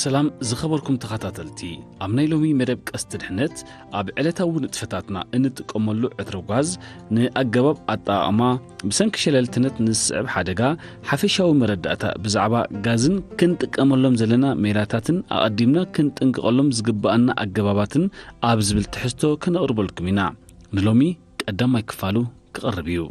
ሰላም ዝኸበርኩም ተኸታተልቲ፣ ኣብ ናይ ሎሚ መደብ ቀስቲ ድሕነት ኣብ ዕለታዊ ንጥፈታትና እንጥቀመሉ ዕትሮ ጋዝ ንኣገባብ ኣጠቓቕማ፣ ብሰንኪ ሸለልትነት ንዝስዕብ ሓደጋ፣ ሓፈሻዊ መረዳእታ ብዛዕባ ጋዝን ክንጥቀመሎም ዘለና ሜላታትን ኣቐዲምና ክንጥንቀቐሎም ዝግብኣና ኣገባባትን ኣብ ዝብል ትሕዝቶ ከነቕርበልኩም ኢና። ንሎሚ ቀዳማይ ክፋሉ ክቐርብ እዩ።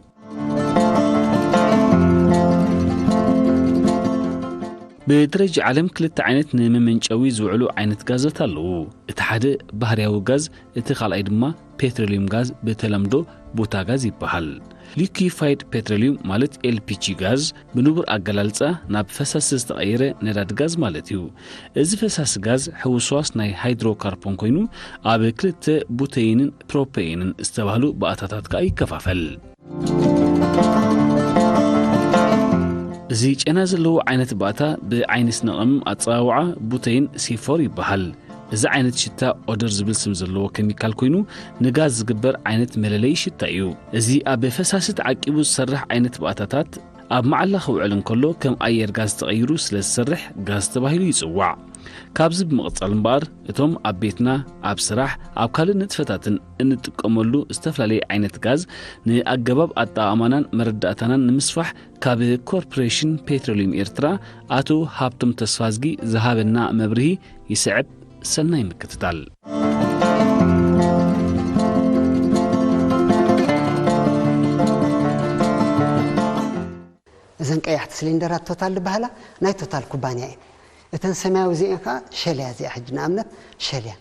ብደረጃ ዓለም ክልተ ዓይነት ንመመንጨዊ ዝውዕሉ ዓይነት ጋዛት ኣለዉ። እቲ ሓደ ባህርያዊ ጋዝ፣ እቲ ካልኣይ ድማ ፔትሮሊየም ጋዝ፣ ብተለምዶ ቡታ ጋዝ ይበሃል። ሊኩፋይድ ፔትሮሊየም ማለት ኤልፒጂ ጋዝ፣ ብንቡር ኣገላልጻ ናብ ፈሳሲ ዝተቐየረ ነዳዲ ጋዝ ማለት እዩ። እዚ ፈሳሲ ጋዝ ሕውስዋስ ናይ ሃይድሮካርቦን ኮይኑ፣ ኣብ ክልተ ቡተይንን ፕሮፐይንን ዝተባህሉ ባእታታት ከኣ ይከፋፈል። እዚ ጨና ዘለዎ ዓይነት ባእታ ብዓይኒ ስነቐም ኣጸዋውዓ ቡተይን ሲፎር ይበሃል። እዚ ዓይነት ሽታ ኦደር ዝብል ስም ዘለዎ ኬሚካል ኮይኑ፣ ንጋዝ ዝግበር ዓይነት መለለዪ ሽታ እዩ። እዚ ኣብ ፈሳሲ ተዓቂቡ ዝሰርሕ ዓይነት ባእታታት ኣብ መዓላ ክውዕል እንከሎ ከም ኣየር ጋዝ ተቐይሩ ስለ ዝሰርሕ ጋዝ ተባሂሉ ይጽዋዕ። ካብዚ ብምቕጻል እምበኣር፣ እቶም ኣብ ቤትና፣ ኣብ ስራሕ፣ ኣብ ካልእ ንጥፈታትን እንጥቀመሉ ዝተፈላለየ ዓይነት ጋዝ ንኣገባብ ኣጠቓቕማናን መረዳእታናን ንምስፋሕ ካብ ኮርፖሬሽን ፔትሮሊየም ኤርትራ ኣቶ ሃብቶም ተስፋዝጊ ዝሃበና መብርሂ ይስዕብ። ሰናይ ምክትታል። እዘን ቀያሕቲ ሲሊንደራት ቶታል ዝበሃላ ናይ ቶታል ኩባንያ እየን። እተን ሰማያዊ እዚአን ከዓ ሸል እያ። እዚኣ ሕጂ ንኣብነት ሸል እያ።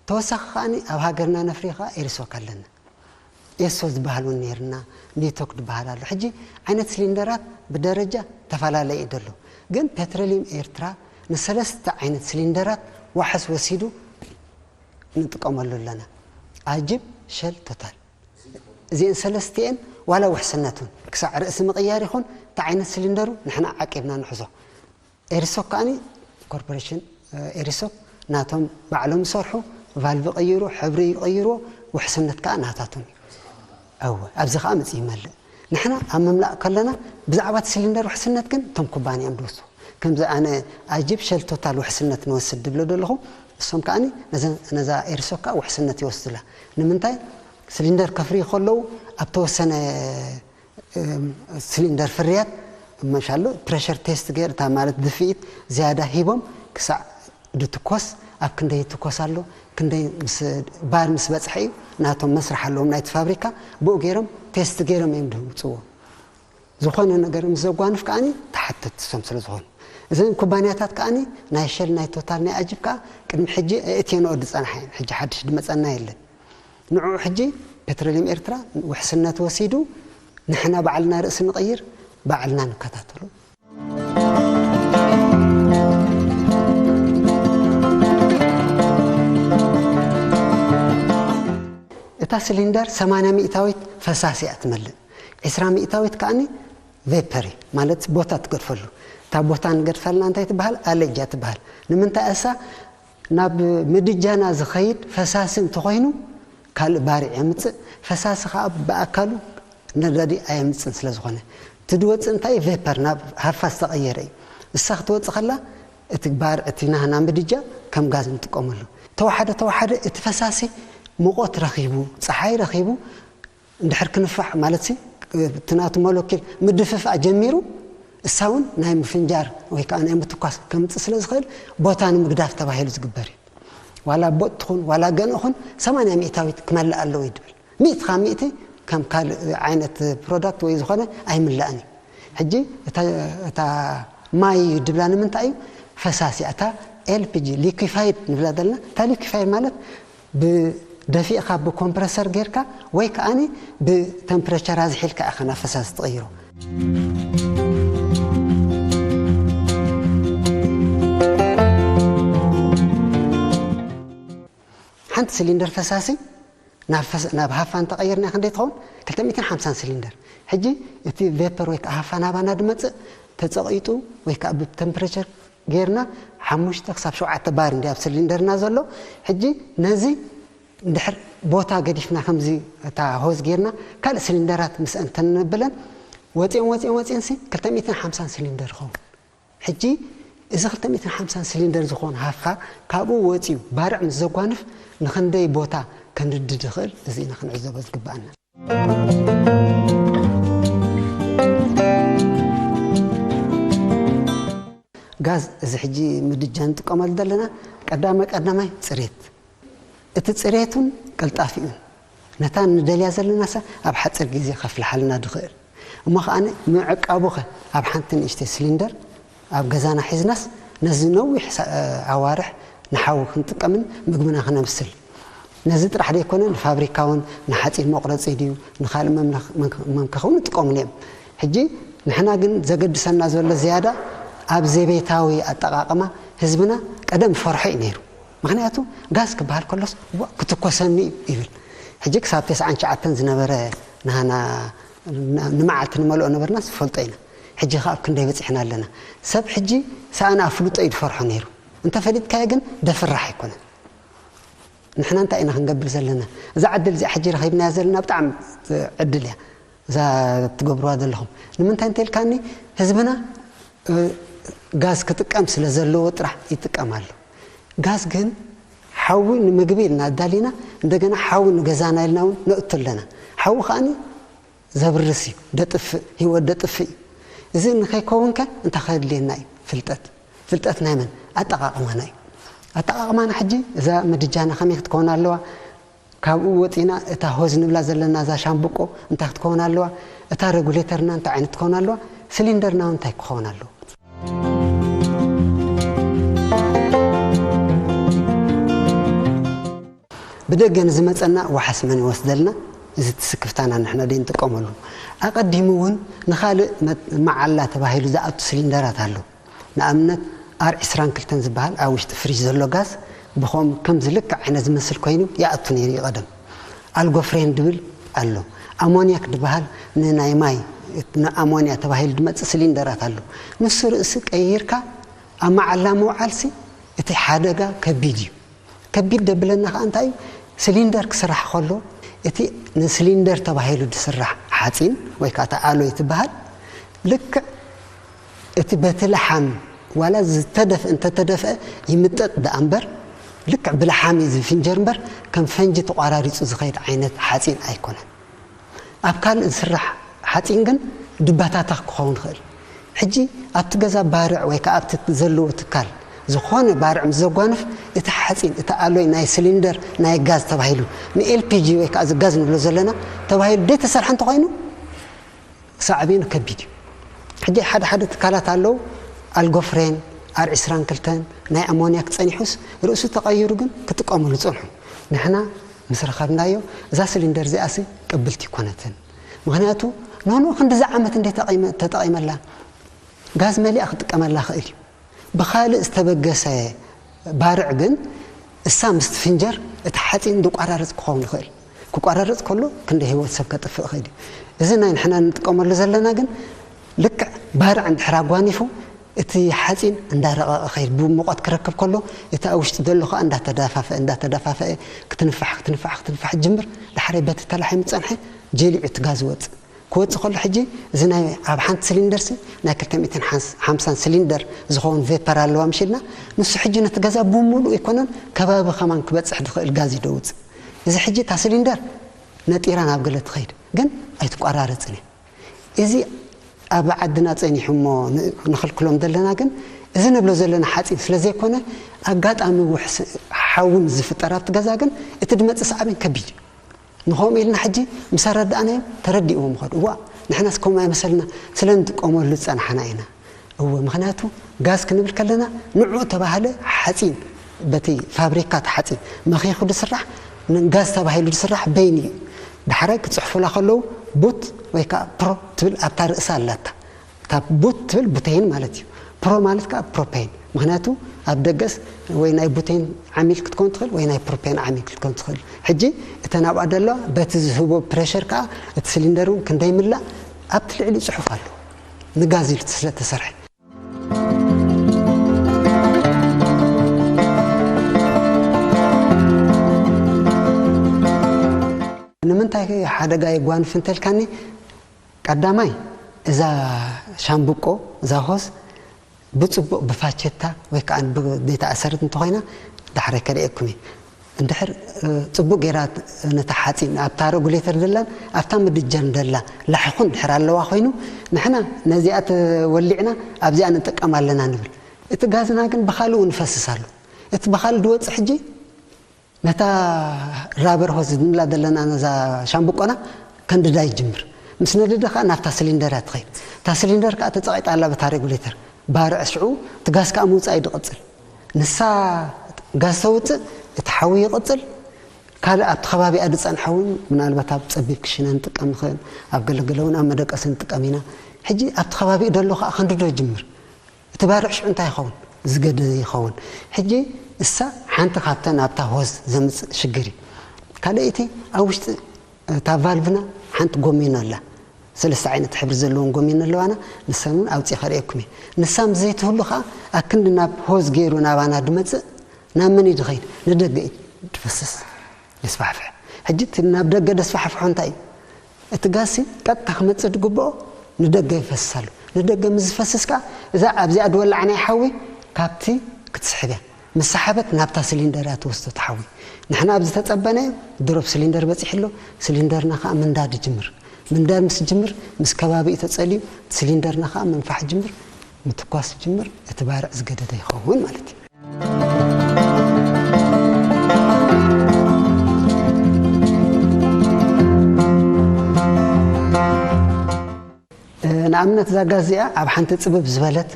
ተወሳኺ ከኣኒ ኣብ ሃገርና ነፍሪ ከዓ ኤሪሶክ ኣለና። ኤሶ ዝበሃል እውን ነይርና፣ ኒቶክ ዝበሃል ኣሎ። ሕጂ ዓይነት ሲሊንደራት ብደረጃ ተፈላለየ እዩ ዘሎ። ግን ፔትሮሊየም ኤርትራ ንሰለስተ ዓይነት ሲሊንደራት ዋሕስ ወሲዱ ንጥቀመሉ ኣለና። ኣጅብ፣ ሸል፣ ቶታል። እዚአን ሰለስቲአን ዋላ ውሕስነት እውን ክሳዕ ርእሲ ምቕያር ይኹን እቲ ዓይነት ሲሊንደሩ ንሕና ዓቂብና ንሕዞ። ኤሪሶክ ከኣኒ ኮርፖሬሽን፣ እ፣ ኤሪሶክ ናቶም ባዕሎም ይሰርሑ፣ ቫልቭ ይቕይሩ፣ ሕብሪ ይቕይርዎ፣ ውሕስነት ከኣ ናታቶም እዩ። እወ፣ ኣብዚ ከኣ መጺኡ ይመልእ። ንሕና ኣብ ምምላእ ከለና ብዛዕባ እቲ ሲሊንደር ውሕስነት ግን እቶም ኩባንያ እዮም ዝወስኑ። ከምዚ ኣነ ኣጅብ ሸል ቶታል ውሕስነት ንወስድ ድብሎ ዘለኹ፣ እሶም ከኣኒ ነዘ-፣ ነዛ ኤሪሶክ ከኣ ውሕስነት ይወስዱላ። ንምንታይ? ሲሊንደር ከፍርዩ ከለዉ ኣብ ተወሰነ እም፣ ሲሊንደር ፍርያት መሻሎ ፕሬሸር ቴስት ገይር፣ እታ ማለት ድፍኢት ዝያዳ ሂቦም ክሳዕ ድትኮስ፣ ኣብ ክንደይ ይትኮስ ኣሎ፣ ክንደይ ምስ ባር ምስ በጽሐ እዩ ናቶም መስርሕ ኣለዎም ናይቲ ፋብሪካ፣ ብኡ ገይሮም ቴስት ገይሮም እዮም ድምጽዎ። ዝኾነ ነገር ምስ ዘጓንፍ ከኣኒ ተሓተትቲ እሶም ስለ ዝኾኑ። እዘን ኩባንያታት ከኣኒ ናይ ሸል ናይ ቶታል ናይ ኣጅብ ከኣ ቅድሚ ሕጂ ኣእትየንኦ ዝጸንሓ እየን። ሕጂ ሓድሽ ድመጸና የለን። ንዕኡ ሕጂ ፔትሮሊየም ኤርትራ ውሕስነት ወሲዱ ንሕና ባዕልና ርእሲ ንቐይር፣ ባዕልና ንከታተሎ። እታ ሲሊንደር ሰማንያ ሚእታዊት ፈሳሲ እያ ትመልእ። ዕስራ ሚእታዊት ከኣኒ ቬፐር እዩ፣ ማለት ቦታ ትገድፈሉ። እታ ቦታ ንገድፈልና እንታይ ትበሃል? ኣለጃ ትበሃል። ንምንታይ እሳ ናብ ምድጃና ዝኸይድ ፈሳሲ እንተኾይኑ ካልእ ባርዕ የምጽእ። ፈሳሲ ከኣ ብኣካሉ ነዳዲ ኣየምጽን ስለ ዝኾነ፣ እቲ ዝወጽእ እንታይ እዩ? ቬፐር ናብ ሃፋ ዝተቐየረ እዩ። እሳ ክትወጽእ ከላ እቲ ባር-፣ እቲ ናህና ምድጃ ከም ጋዝ ንጥቀመሉ። ተወሓደ ተወሓደ እቲ ፈሳሲ ሙቐት ረኺቡ፣ ጸሓይ ረኺቡ፣ እንድሕር ክንፋሕ ማለትሲ፣ እቲ ናቱ ሞለኪል ምድፍፋእ ጀሚሩ፣ እሳ እውን ናይ ምፍንጃር ወይ ከዓ ናይ ምትኳስ ከምጽእ ስለ ዝኽእል፣ ቦታ ንምግዳፍ ተባሂሉ ዝግበር እዩ። ዋላ ቦጥ ትኹን፣ ዋላ ገንኢ ኹን፣ ሰማንያ ሚእታዊት ክመልእ ኣለዎ እዩ ድብል። ሚእቲ ካብ ሚእቲ ከም ካልእ ዓይነት ፕሮዳክት ወይ ዝኾነ ኣይምላእን እዩ። ሕጂ እታ፣ እታ ማይ እዩ ድብላ ንምንታይ እዩ? ፈሳሲ እያ። እታ ኤል ፒ ጂ ሊኩፋይድ ንብላ ዘለና፣ እታ ሊኩፋይድ ማለት ብደፊእኻ ብኮምፕረሰር ጌርካ ወይ ከኣኒ ብተምፕሬቸር ኣዝሒልካ ኢኻ ናብ ፈሳሲ ትቕይሮ። ሓንቲ ሲሊንደር ፈሳሲ ናብ ፈስ-፣ ናብ ሃፋ እንተቐይርና ክንደይ ትኸውን? ክልተ ሚእትን ሓምሳን ሲሊንደር። ሕጂ እቲ ቬፐር ወይ ከዓ ሃፋ ናባና ድመጽእ ተጸቒጡ ወይ ከዓ ብተምፕሬቸር ጌርና ሓሙሽተ ክሳብ ሸውዓተ ባር እንዲ ኣብ ሲሊንደርና ዘሎ። ሕጂ ነዚ እንድሕር ቦታ ገዲፍና ከምዚ እታ ሆዝ ጌርና ካልእ ሲሊንደራት ምስአን ተነብለን ወፂኦን ወፂኦን ወፂኦንሲ ክልተ ሚእትን ሓምሳን ሲሊንደር ይኸውን። ሕጂ እዚ ክልተ ሚእትን ሓምሳን ሲሊንደር ዝኾን ሃፋ ካብኡ ወፂኡ ባርዕ ምስ ዘጓንፍ ንኽንደይ ቦታ ከንድድ ይኽእል፣ እዚ ኢና ክንዕዘቦ ዝግብኣና። ጋዝ፣ እዚ ሕጂ ምድጃ ንጥቀመሉ ዘለና፣ ቀዳማይ ቀዳማይ ፅሬት። እቲ ፅሬቱን ቅልጣፊኡን ነታ ንደልያ ዘለናሰ ኣብ ሓፂር ግዜ ከፍልሓልና ድኽእል እሞ ከኣ ምዕቃቡኸ ኣብ ሓንቲ ንእሽተይ ሲሊንደር ኣብ ገዛና ሒዝናስ ነዚ ነዊሕ ኣዋርሕ ንሓዊ ክንጥቀምን ምግብና ክነብስል፣ ነዚ ጥራሕ ዘይኮነ ንፋብሪካ እውን ንሓፂን መቑረፂ ድዩ ንኻልእ መምከኺ እውን ይጥቀሙሉ እዮም። ሕጂ ንሕና ግን ዘገድሰና ዘሎ ዝያዳ ኣብ ዘቤታዊ ኣጠቓቕማ ህዝብና ቀደም ፈርሖ እዩ ነይሩ። ምኽንያቱ ጋዝ ክበሃል ከሎስ ክትኮሰኒ እዩ ይብል። ሕጂ ክሳብ ተስዓን ትሽዓተን ዝነበረ ናህና ንመዓልቲ ንመልኦ ነበርና ዝፈልጦ ኢና። ሕጂ ከ ኣብ ክንደይ በፂሕና ኣለና? ሰብ ሕጂ ሰኣን ኣፍልጦ እዩ ዝፈርሖ ነይሩ። እንተፈሊጥካዮ ግን ደፍራሕ ኣይኮነን። ንሕና እንታይ ኢና ክንገብር ዘለና? እዛ ዕድል እዚኣ ሕጂ ረኺብናያ ዘለና ብጣዕሚ ዕድል እያ። እዛ ትገብርዋ ዘለኹም ንምንታይ እንተልካኒ ህዝብና ጋዝ ክጥቀም ስለ ዘለዎ ጥራሕ ይጥቀም ኣሎ። ጋዝ ግን ሓዊ ንምግቢ ኢልና ኣዳሊና እንደገና ሓዊ ንገዛና ኢልና እውን ነእቱ ኣለና። ሓዊ ከኣኒ ዘብርስ እዩ፣ ደጥፍእ፣ ህይወት ደጥፍእ እዩ። እዚ ንከይከውንከ እንታይ ከድልየና እዩ? ፍልጠት። ፍልጠት ናይ መን? ኣጠቓቕማና እዩ። ኣጠቓቕማና ሕጂ እዛ ምድጃና ከመይ ክትከውን ኣለዋ? ካብኡ ወፂና እታ ሆዝ ንብላ ዘለና እዛ ሻምብቆ እንታይ ክትከውን ኣለዋ? እታ ረጉሌተርና እንታይ ዓይነት ትከውን ኣለዋ? ሲሊንደርና እውን እንታይ ክኸውን ኣለዎ? ብደገ ንዝመፀና ዋሓስ መን ይወስደልና? እዚ ትስክፍታና ንሕና ደይ ንጥቀመሉ። ኣቐዲሙ እውን ንኻልእ መዓላ ተባሂሉ ዝኣቱ ሲሊንደራት ኣሎ። ንኣብነት ኣር ዕስራን ክልተን ዝበሃል ኣብ ውሽጢ ፍሪጅ ዘሎ ጋዝ ብኸም ከምዚ ልክዕ ዓይነት ዝመስል ኮይኑ ይኣቱ ነይሩ እዩ ቀደም። ኣልጎፍሬን ድብል ኣሎ። ኣሞኒያክ ድበሃል ንናይ ማይ ንኣሞኒያ ተባሂሉ ድመፅእ ሲሊንደራት ኣሎ። ንሱ ርእሲ ቀይርካ ኣብ መዓላ ምውዓልሲ እቲ ሓደጋ ከቢድ እዩ። ከቢድ ደብለና ከዓ እንታይ እዩ? ሲሊንደር ክስራሕ ከሎ እቲ ንሲሊንደር ተባሂሉ ዝስራሕ ሓፂን ወይ ከዓ ኣሎይ ትበሃል ልክዕ እቲ በቲ ለሓም ዋላ ዝተደፍአ እንተተደፍአ ይምጠጥ ደኣ እምበር ልክዕ ብለሓም እዩ ዝፍንጀር እምበር ከም ፈንጂ ተቋራሪፁ ዝኸይድ ዓይነት ሓፂን ኣይኮነን። ኣብ ካልእ ዝስራሕ ሓፂን ግን ድባታታ ክኸውን ይኽእል። ሕጂ ኣብቲ ገዛ ባርዕ ወይ ከዓ ኣብቲ ዘለዎ ትካል ዝኾነ ባርዕ ምስ ዘጓንፍ እቲ ሓፂን እቲ ኣሎይ ናይ ሲሊንደር ናይ ጋዝ ተባሂሉ ንኤልፒጂ ወይ ከዓ እዚ ጋዝ ንብሎ ዘለና ተባሂሉ ዘይተሰርሐ እንተኾይኑ ሳዕቤኑ ከቢድ እዩ። ሕጂ ሓደ ሓደ ትካላት ኣለዉ ኣልጎፍሬን ኣር ዕስራን ክልተን ናይ ኣሞኒያክ ፀኒሑስ ርእሱ ተቐይሩ ግን ክጥቀምሉ ፀንሑ። ንሕና ምስ ረኸብናዮ እዛ ሲሊንደር እዚኣሲ ቅብልቲ ይኮነትን። ምኽንያቱ ኖኖ ክንድዚ ዓመት እንደ ተጠቂመላ ጋዝ መሊኣ ክጥቀመላ ክእል እዩ። ብኻልእ ዝተበገሰ ባርዕ ግን እሳ ምስ ትፍንጀር እቲ ሓፂን ዝቋራረፅ ክኸውን ይኽእል። ክቋራረፅ ከሎ ክንደ ህይወት ሰብ ከጥፍእ ይኽእል እዩ። እዚ ናይ ንሕና ንጥቀመሉ ዘለና ግን ልክዕ ባርዕ እንድሕር ኣጓኒፉ እቲ ሓፂን እንዳረቐቐ ኸይድ ብሙቐት ክረክብ ከሎ እቲ ኣብ ውሽጢ ዘሎ ከዓ እንዳተዳፋፈአ እንዳተዳፋፈአ ክትንፋሕ ክትንፋሕ ክትንፋሕ ጅምር። ዳሕራይ በቲ ተላሒሙ ፀንሐ ጀሊዑ እቲ ጋዝ ይወፅእ። ክወፅእ ከሎ ሕጂ እዚ ናይ ኣብ ሓንቲ ሲሊንደርሲ ናይ ክልተ ሚእትን ሓምሳን ሲሊንደር ዝኸውን ቬፐር ኣለዋ ምሽ ኢልና ንሱ ሕጂ ነቲ ገዛ ብምሉእ ኣይኮነን ከባቢ ከማን ክበፅሕ ዝኽእል ጋዝ እዩ ደውፅእ። እዚ ሕጂ እታ ሲሊንደር ነጢራ ናብ ገለ ትኸይድ ግን ኣይትቋራረፅን እያ። እዚ ኣብ ዓድና ጸኒሑ እሞ ንኽልክሎም ዘለና ግን እዚ ንብሎ ዘለና ሓፂን ስለ ዘይኮነ ኣጋጣሚ ውሕስ ሓውን ዝፍጠር ኣብቲ ገዛ ግን እቲ ድመፅእ ሳዕቤን ከቢድ እዩ። ንኸምኡ ኢልና ሕጂ ምስ ኣረዳእናዮም ተረዲእዎም ኸዱ እዋ ንሕናስ ከምኡ ኣይመሰልና ስለ ንጥቀመሉ ዝፀናሕና ኢና። እወ ምኽንያቱ ጋዝ ክንብል ከለና ንዑ ተባህለ ሓፂን በቲ ፋብሪካ ተሓፂን መኺኹ ድስራሕ ንጋዝ ተባሂሉ ድስራሕ በይኑ እዩ። ዳሕራይ ክፅሕፉላ ከለዉ ቡት ወይ ከዓ ፕሮ ትብል ኣብታ ርእሳ ኣላታ እታ ቡት ትብል ቡቴን ማለት እዩ። ፕሮ ማለት ከዓ ፕሮፔን ምክንያቱ ኣብ ደገስ ወይ ናይ ቡቴን ዓሚል ክትኮን ትኽእል ወይ ናይ ፕሮፔን ዓሚል ክትኮን ትኽእል። ሕጂ እተን ኣብኣ ደለዋ በቲ ዝህቦ ፕሬሸር ከዓ እቲ ሲሊንደር እውን ክንደይ ምላእ ኣብቲ ልዕሊ ፅሑፍ ኣሎ። ንጋዝ ኢሉ ስለ ተሰርሐ ንምንታይ ሓደጋ የጓንፍ እንተልካኒ ቀዳማይ እዛ ሻምብቆ እዛ ሆስ ብጽቡቕ ብፋቸታ ወይ ከዓ ብቤት ኣሰረት እንተኾይና ዳሕራይ ከርእየኩም እየ። እንድሕር ጽቡቕ ጌራ ነታ ሓፂን ኣብታ ረጉሌተር ደላን ኣብታ ምድጃን ደላ ላሕኹ እንድሕር ኣለዋ ኮይኑ ንሕና ነዚኣ ተወሊዕና ኣብዚኣ ንጥቀም ኣለና ንብል። እቲ ጋዝና ግን ብኻልኡ ንፈስስ ኣሎ። እቲ ብኻልእ ድወፅእ ሕጂ ነታ ራበር ሆዝ ንብላ ዘለና ነዛ ሻምብቆና ከንድዳ ይጅምር። ምስ ነደደ ከዓ ናብታ ስሊንደር እያ ትኸይድ። እታ ስሊንደር ከዓ ተፀቒጣ ኣላ በታ ሬጉሌተር። ባርዕ ሽዑ እቲ ጋዝ ከዓ ምውፃእ እዩ ድቕፅል። ንሳ ጋዝ ተውፅእ፣ እቲ ሓዊ ይቕፅል። ካልእ ኣብቲ ከባቢኣ ዝፀንሐ እውን ምናልባት ኣብ ፀቢብ ክሽነ ንጥቀም ንኽእል፣ ኣብ ገለገለ እውን ኣብ መደቀሲ ንጥቀም ኢና። ሕጂ ኣብቲ ከባቢኡ ደሎ ከዓ ከንድዶ ይጅምር። እቲ ባርዕ ሽዑ እንታይ ይኸውን? ዝገደ ይኸውን። ሕጂ እሳ ሓንቲ ካብተን ኣብታ ሆዝ ዘምፅእ ሽግር እዩ። ካልኣይቲ ኣብ ውሽጢ እታ ቫልቭና ሓንቲ ጎሚኖ ኣላ። ሰለስተ ዓይነት ሕብሪ ዘለዎም ጎሚኖ ኣለዋና። ንሰን እውን ኣውፅእ ከርእየኩም እየ። ንሳ ምስ ዘይትህሉ ከዓ ኣክንዲ ናብ ሆዝ ገይሩ ናባና ድመፅእ ናብ መን እዩ ድኸይድ? ንደገ እዩ ድፈስስ። የስፋሕፍሕ። ሕጂ እቲ ናብ ደገ ደስፋሕፍሖ እንታይ እዩ? እቲ ጋዝሲ ቀጥታ ክመጽእ ዝግብኦ ንደገ ይፈስስ ኣሎ። ንደገ ምስ ዝፈስስ ከኣ እዛ ኣብዚኣ ድወላዕናያ ሓዊ ካብቲ ክትስሕብ እያ። ምስ ሰሓበት ናብታ ሲሊንደር እያ ትወስዶ እቲ ሓዊ። ንሕና ኣብ ዝተጸበናዮ ድሮብ ሲሊንደር በጺሑ ኣሎ። ሲሊንደርና ከኣ ምንዳድ ይጅምር። ምንዳድ ምስ ጅምር ምስ ከባቢኡ ተጸልዩ ሲሊንደርና ከኣ ምንፋሕ ይጅምር፣ ምትኳስ ይጅምር። እቲ ባርዕ ዝገደደ ይኸውን ማለት እዩ። ንኣብነት እዛ ጋዝ እዚኣ ኣብ ሓንቲ ጽብብ ዝበለት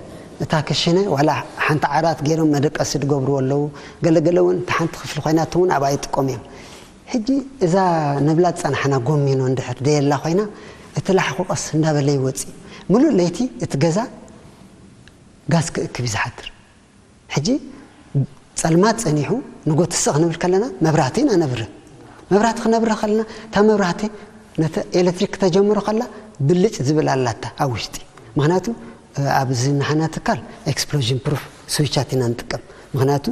እታ ክሽነ ዋላ ሓንቲ ዓራት ገይሮም መደቀሲ ዝገብርዎ ኣለዉ። ገለገለ እውን እታ ሓንቲ ክፍሊ ኮይናቶ እውን ኣብኣ ይጥቀሙ እዮም። ሕጂ እዛ ንብላ ዝጸናሕና ጎሚኖ እንድሕር ደየላ ኮይና እቲ ላሕኹ ቀስ እንዳበለ ይወጽእ። ምሉእ ለይቲ እቲ ገዛ ጋዝ ክእክብ እዩ ዝሓድር። ሕጂ ጸልማት ጸኒሑ ንጎ ትስእ ክንብል ከለና መብራህቲ ኢና ነብርህ። መብራህቲ ክነብርህ ከለና እታ መብራህቲ ነቲ ኤሌክትሪክ ክተጀምሮ ከላ ብልጭ ዝብል ኣላታ ኣብ ውሽጢ። ምኽንያቱ ኣብዚ ናሕና ትካል ኤክስፕሎዥን ፕሩፍ ስዊቻት ኢና ንጥቀም። ምኽንያቱ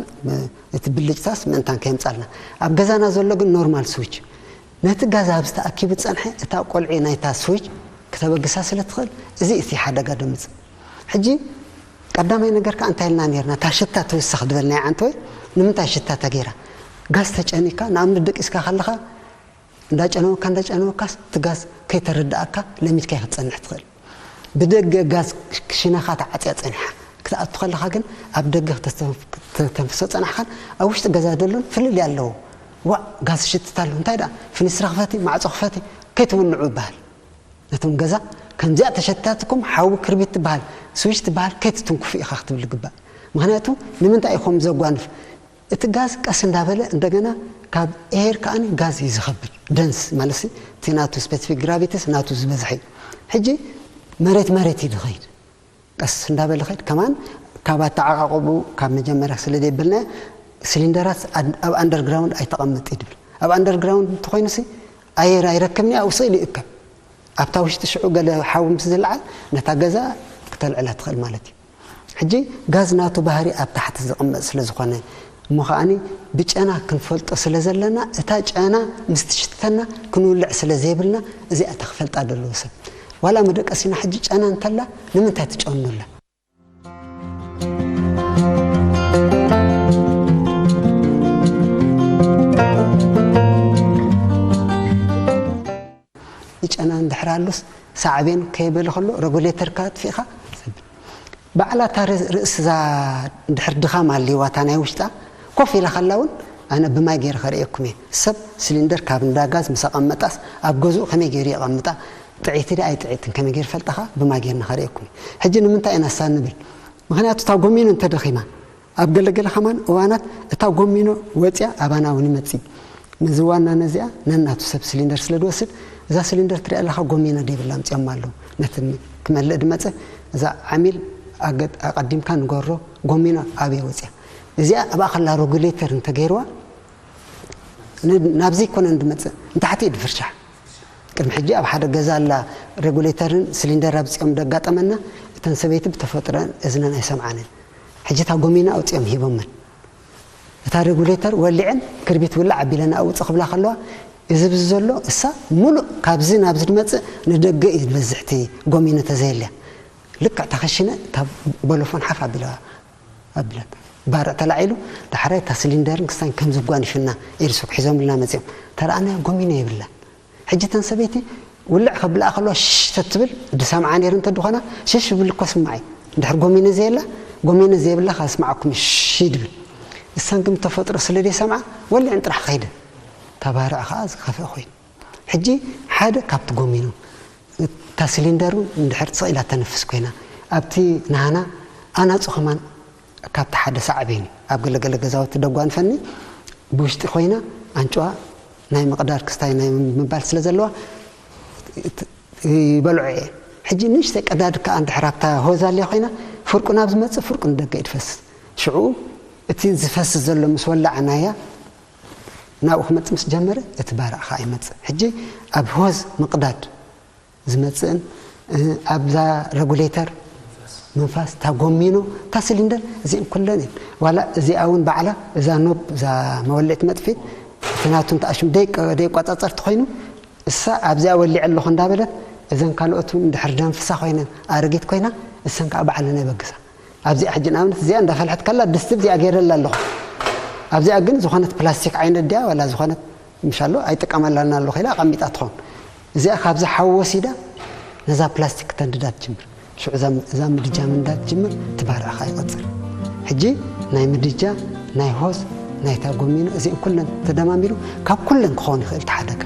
እቲ ብልጭታስ ምእንታን ከየምጻልና። ኣብ ገዛና ዘሎ ግን ኖርማል ስዊች። ነቲ ጋዝ ኣብ ዝተኣኪቡ ዝጸንሐ እታ ቆልዒ ናይታ ስዊች ክተበግሳ ስለ ትኽእል እዚ እቲ ሓደጋ ደምጽእ። ሕጂ ቀዳማይ ነገር ከኣ እንታይ ኢልና ነርና? እታ ሽታ ትውስኽ ዝበልናያ ዓንተወይ ንምንታይ ሽታ ተገይራ? ጋዝ ተጨኒካ ንኣብነት ደቂስካ ከለኻ እንዳጨነወካ እንዳጨነወካስ እቲ ጋዝ ከይተረድኣካ ለሚድካዮ ክትጸንሕ ትኽእል። ብደገ ጋዝ ክሽነኻ ተዓጽያ ጸኒሓ ክትኣቱ ከለኻ ግን ኣብ ደገ ክተስተንፍ-፣ ክተተንፍሶ ጸናሕካን ኣብ ውሽጢ ገዛ ደሎን ፍልልይ ኣለዎ። ዋእ ጋዝ ይሽትት ኣሎ እንታይ ደኣ ፍኒስትራ ክፈቲ ማዕጾ ክፈቲ ከይትውንዑ ይበሃል። ነቶም ገዛ ከምዚኣ ተሸቲታትኩም ሓዊ ክርቢት ትበሃል ስዊች ትበሃል ከይትትንኩፉ ኢኻ ክትብል ዝግባእ። ምኽንያቱ ንምንታይ እዩ ከምኡ ዘጓንፍ? እቲ ጋዝ ቀስ እንዳበለ እንደገና ካብ ኤር ከኣኒ ጋዝ እዩ ዝኸብድ ደንስ ማለት እቲ ናቱ ስፔሲፊክ ግራቪቲስ ናቱ ዝበዝሐ እዩ። ሕጂ መሬት መሬት እዩ ዝኸይድ። ቀስ እንዳበለ ኸይድ ከማን ካብ ኣተዓቃቕቡ ካብ መጀመርያ ስለ ዘይብልና ሲሊንደራት ኣብ ኣንደርግራውንድ ኣይተቐምጥ ይድብል። ኣብ ኣንደርግራውንድ እንተኾይኑሲ ኣየር ኣይረክብኒ ኣብኡ ስእል ይእከብ። ኣብታ ውሽጢ ሽዑ ገለ ሓዊ ምስ ዝለዓል ነታ ገዛ ክተልዕላ ትኽእል ማለት እዩ። ሕጂ ጋዝ ናቱ ባህሪ ኣብ ታሕቲ ዝቕመጥ ስለ ዝኾነ እሞ ከኣኒ ብጨና ክንፈልጦ ስለ ዘለና እታ ጨና ምስ ትሽትተና ክንውልዕ ስለ ዘይብልና እዚኣ እታ ክፈልጣ ደለዎ ሰብ። ዋላ መደቀሲና ሕጂ ጨና እንተላ ንምንታይ ትጨኑላ? ጨና እንድሕር ኣሉስ ሳዕቤን ከይበለ ከሎ ረጉሌተርካ ኣጥፊእኻ ሰብል። ባዕላ እታ ርእስዛ እንድሕር ድኻም ኣልይዋ እታ ናይ ውሽጣ ኮፍ ኢላ ከላ እውን ኣነ ብማይ ገይረ ከርእየኩም እየ። ሰብ ሲሊንደር ካብ እንዳ ጋዝ ምስ ኣቐመጣስ ኣብ ገዝኡ ከመይ ገይሩ የቐምጣ? ጥዕይቲ ድኣ ኣይጥዕትን ከመይ ገይሩ ፈልጣኻ ብማይ ገይርና ከርእየኩም እየ። ሕጂ ንምንታይ ኢና እሳ ንብል? ምኽንያቱ እታ ጎሚኖ እንተደኺማ ኣብ ገለገለ ከማን እዋናት እታ ጎሚኖ ወፂኣ ኣባና እውን ይመፅእ። ነዚ ዋና ነዚኣ ነናቱ ሰብ ሲሊንደር ስለ ዝወስድ እዛ ሲሊንደር ትሪኣ ኣለኻ ጎሚኖ ደይብላ ኣምፅኦማ ኣለዉ። ነቲ ክመልእ ድመፀ እዛ ዓሚል ኣገ-፣ ኣቐዲምካ ንገሮ ጎሚኖ ኣበይ ወፂኣ። እዚኣ ኣብኣ ከላ ረጉሌተር እንተገይርዋ ን-፣ ናብዚ ይኮነን ድመፅእ ንታሕቲ እዩ ድፍርሻሕ። ቅድሚ ሕጂ ኣብ ሓደ ገዛ ኣላ ሬጉሌተርን ሲሊንደር ኣብፂኦም ደጋጠመና። እተን ሰበይቲ ብተፈጥሮን እዝነን ኣይሰምዓንን። ሕጂ እታ ጎሚና ኣውፂኦም ሂቦመን። እታ ሬጉሌተር ወሊዐን ክርቢት ውላዕ ኣቢለን ኣውፅ ክብላ ከለዋ እዚ ብዚ ዘሎ እሳ ሙሉእ ካብዚ ናብዚ ድመፅእ ንደገ እዩ ዝበዝሕ እቲ ጎሚኖ ተዘየልያ። ልክዕ ተኸሽነ እታ ቦሎፎን ሓፍ ኣቢላ ኣቢላት ባርዕ ተላዒሉ። ዳሕራይ እታ ስሊንደርን ክስታይን ከም ዝጓንፍና ኢርሱክ ሒዞምልና መጺኦም። ተረኣናዮ ጎሚኖ የብላን። ሕጂ እተን ሰበይቲ ውልዕ ከብልኣ ከለዋ ሽሽ ተትብል ድሰምዓ ነይሩ እንተ ድኾና ሽሽ ብል እኮ ስማዒ። እንድሕር ጎሚነ ዘየላ ጎሚነ ዘየብላ ከስማዓኩም ሽሽ ድብል። እሰን ግን ተፈጥሮ ስለ ደይሰምዓ ወሊዐን ጥራሕ ከይደ። ተባርዕ ከኣ ዝኸፍአ ኮይኑ ሕጂ ሓደ ካብቲ ጎሚኑ እታ ሲሊንደሩ እንድሕር ስቕ ኢላ ተነፍስ ኮይና ኣብቲ ናህና ኣናጹ ከማን ካብቲ ሓደ ሳዕቤን እዩ። ኣብ ገለገለ ገዛውቲ ደጓንፈኒ ብውሽጢ ኮይና ኣንጭዋ ናይ ምቕዳድ ክስታይ ናይ ምባል ስለ ዘለዋ ይበልዖ እየ። ሕጂ ንእሽተይ ቀዳድ ከኣ እንድሕር ኣብታ ሆዝ ኣልያ ኮይና ፍርቁ ናብ ዝመጽእ ፍርቁ ንደገ እዩ ዝፈስስ። ሽዑ እቲ ዝፈስስ ዘሎ ምስ ወላዕናያ ናብኡ ክመጽእ ምስ ጀመረ እቲ ባርዕ ከኣ ይመጽእ። ሕጂ ኣብ ሆዝ ምቕዳድ ዝመጽእን ኣብዛ ረጉሌተር ምንፋስ እታ ጎሚኖ እታ ሲሊንደር እዚአን ኩለን እየን። ዋላ እዚኣ እውን ባዕላ እዛ ኖብ እዛ መወልዒት መጥፊት እቲ ናቱ እንተኣሽም ደይቆጻጸር ተኮይኑ እሳ ኣብዚኣ ወሊዐ ኣለኹ እንዳበለት እዘን ካልኦት እውን እንድሕር ደንፍሳ ኮይነን ኣረጊት ኮይና እሰን ከዓ ባዕለን የበግሳ። ኣብዚኣ ሕጂ ንኣብነት እዚኣ እንዳፈልሐት ከላ ድስቲ እዚኣ ገይረላ ኣለኹ። ኣብዚኣ ግን ዝኾነት ፕላስቲክ ዓይነት ድያ ዋላ ዝኾነት ምሻሎ ኣይጥቀመላን ኣለኹ ኢላ ኣቐሚጣ ትኸውን። እዚኣ ካብዚ ሓዊ ወሲዳ ነዛ ፕላስቲክ ክተንድዳ ትጅምር። ሽዑ እዛ እዛ ምድጃ ምንዳድ ትጅምር ትባርዕኻ ይቐጽል። ሕጂ ናይ ምድጃ ናይ ሆዝ ናይታ ጎሚኖ እዚአን ኩለን ተደማሚሩ ካብ ኩለን ክኸውን ይኽእል ተሓደጋ።